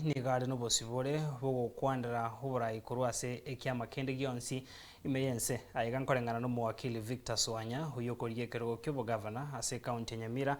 nigo are nobosibore bw'ogokwanera oborai korwa ase ekiama kende gionsi ime y'ense. Aiga nkoreng'ana nomowakili Victor Swanya oyio okorigia ekerogo ki'obogavana ase ekaunti ya Nyamira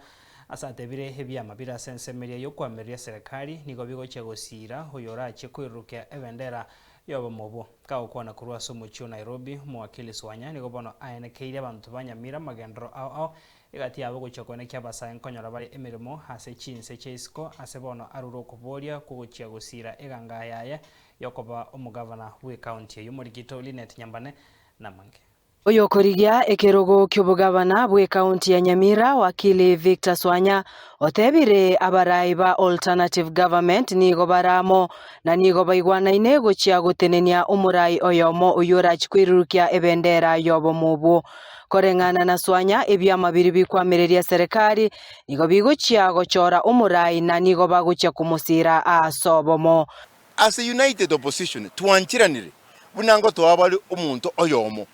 ase atebire ebiama bire ase ensemo eria y'okoamereria eserekari nigo bigochia gosiira oyo orachie koirurukia ebendera y'obomo obwo. Kagokwana korwa ase omochie o Nairobi, omowakili Swanya nigo bono aenekeirie abanto ba Nyamira amagenderero ao ao Egati yabo gochia koenekia abasae nkonyora bare emeremo ase chinse chia isiko, ase bono arure okoboria kw'ogochia gosiira egangaa yaye y'okoba omogavana bw'ecounty eyio. Omorikito Linet Nyambane namange. Oyokorigia ekerogo ki'obogavana bw'ecounty ya Nyamira Wakili Victor Swanya otebire abarai ba Alternative Government nigo bare amo na nigo baigwanaine gochia gotenenia omorai oyomo oyio orachie koirurukia ebendera y'obomo obwo. Koreng'ana na Swanya, ebiama biria bikwamereria eserekari nigo bigochia gochora omorai na nigo bagochia komosiira aase obomo. Ase United Opposition twancheranire buna ngotoa bare omonto oyomo.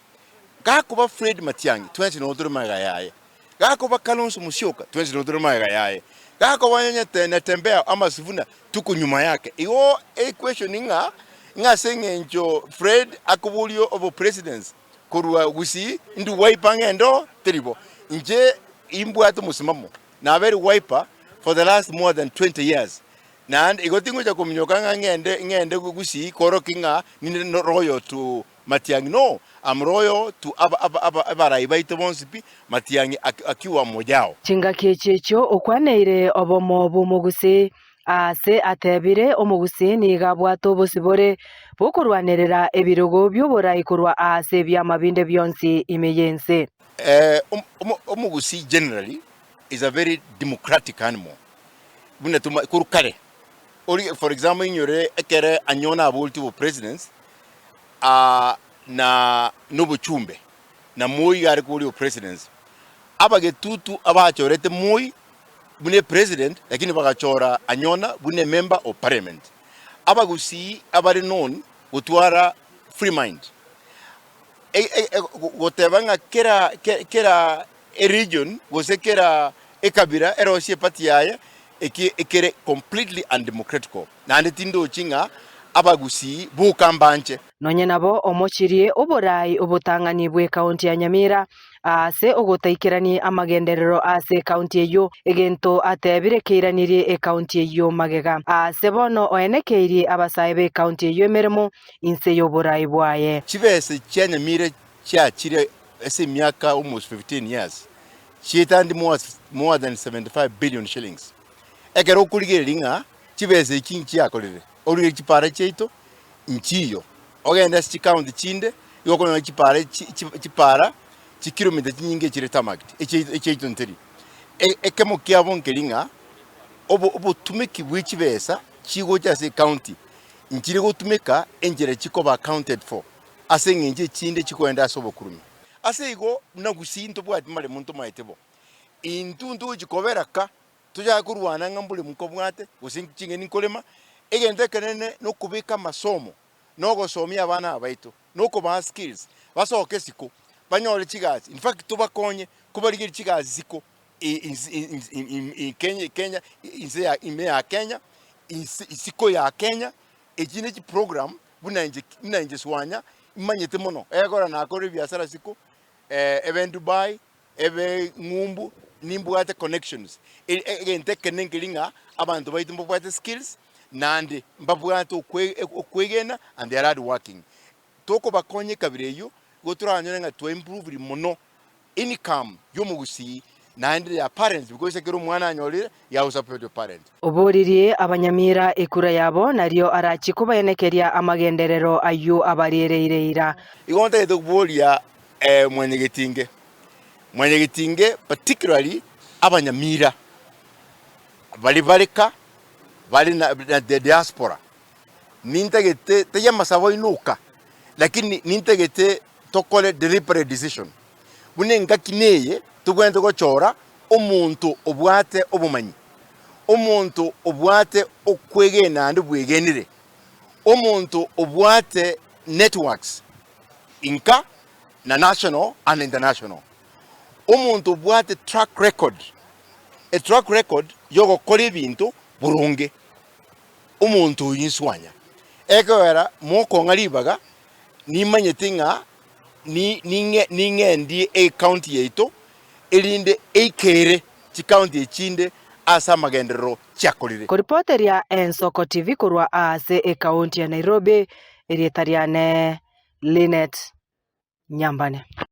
Gakoba Fred Matiang'i twensi nigo tore magega yaye. Gakoba Kalonzo Musyoka twensi nigo tore magega yaye. Gakoba onye Natembeya ama Sifuna tuko nyuma yake. Igo equation ng'a ng'a ase eng'encho Fred akoboria obopresidency Korwa gusii indi wiper ng'ende oo teri bo. Inche imbwate omosimamo nabere wiper for the last more than 20 years naende igo tingocha kominyoka ng'a ng'ende ng'ende gusii korokia ng'a ninde royal to Matiang'i no, am royal to aba aba aba abarai baito bonsi pi, Matiang'i akiwa mmoja oo. Chingaki echi echio okwaneire obomo bw'omogusii Aase atebire, Omogusii nigo abwate obosibore bw'okorwanerera ebirogo bi'oborai korwa aase ebiama binde bionsi ime y'ense. Omogusii generally is a very democratic animal buna toma korwa kare ori for example inyore ekere Anyona aboreti obopresidents na nobochumbe na Moi iga are koboria obopresidents abagetutu abachorete Moi buna epresident lakini bagachora Anyona buna emember of parliament. Abagusii abare known gotwara free mind goteba ng'a kera kera eregion gose kera ekabira erosie eparty yaye eki ekere completely undemocratical naende tindochi ng'a abagusii boka mbanche. Nonye nabo omochirie oborai obotang'ani bw'ecounty ya Nyamira Aase ogotaikerania amagenderero ase ekaunti eyio, egento atebire keiranirie ekaunti eyio magega. Aase bono oenekeirie abasae b'ekaunti eyio emeremo inse y'oborai bwaye. Chibesa chia Nyamira chiachire ase emiaka almost 15 years chietandi more than 75 billion shillings. Ekero okorigereria ng'a chibesa echi nchiakorire, origererie chipara chiaito nchiyo, Ogende ase chikaunti chinde, igo okonyora chipara chipara chikilomita chinyinge chire tarmacked, echiaito nteri. Ekemo kiabo nkeri ng'a obotumeki bwe chibesa chigocha ase ecounty nchire gotumeka enchera chikoba accounted for ase eng'encho echinde chikoenda ase obokurumi. Ase igo buna gusii ntobwati maremo ntomaete bo, intwe ntogochi kobera ka Tochake korwana ng'a mboremu nkobwate, gose ching'eni nkorema, egento ekenene nokobeka amasomo, na ogosomia abana aba baito, na okobaa skills, basoke isiko, banyore chigasi, in fact tobakonye kobarigeria chigasi isiko Kenya Kenya inse ya ime ya Kenya, inse isiko ya Kenya, echi ne chiprogram buna inche buna inche Swanya, imanyete mono, egekogera nakorire ebiasara isiko, ebe Dubai. Ebe ng'umbu nimbwate connections, egento ekenene nkeri ng'a abanto baito mbabwate skills, naende mbabwate okwegena and they are hard working. Tokobakonya ekabira eyio, igo toranyore ng'a twa improved mono income ya omogusii naende their parents because ekero omwana anyorire, he has to support your parent. Oboririe abanyamira ekura yabo, nario arachie kobaenekeria amagenderero ayio abariereire eira. Igo ntagete koboria Mwanyagetinge, Mwanyagetinge particularly abanyamira baria bare ka bare na the diaspora, nintagete tari amasabo aino oka, lakini nintagete tokore deliberate decision, buna engaki neye tobwenerete gochora omonto obwate obomanyi, omonto obwate okwegena naende bwegenire, omonto obwate networks. Inka na national and international. Omonto obwate track record, a track record yogokora ebinto boronge. Omonto oyio inswanya, ekogera mokong'a ribaga, nimanyete ng'a ning'endie ecounty yaito, erinde eikere chicounty echinde ase amagenderero chiakorire. Koripoteria Ensoko TV korwa aase ecounty ya Nairobi, erieta riane Linet Nyambane.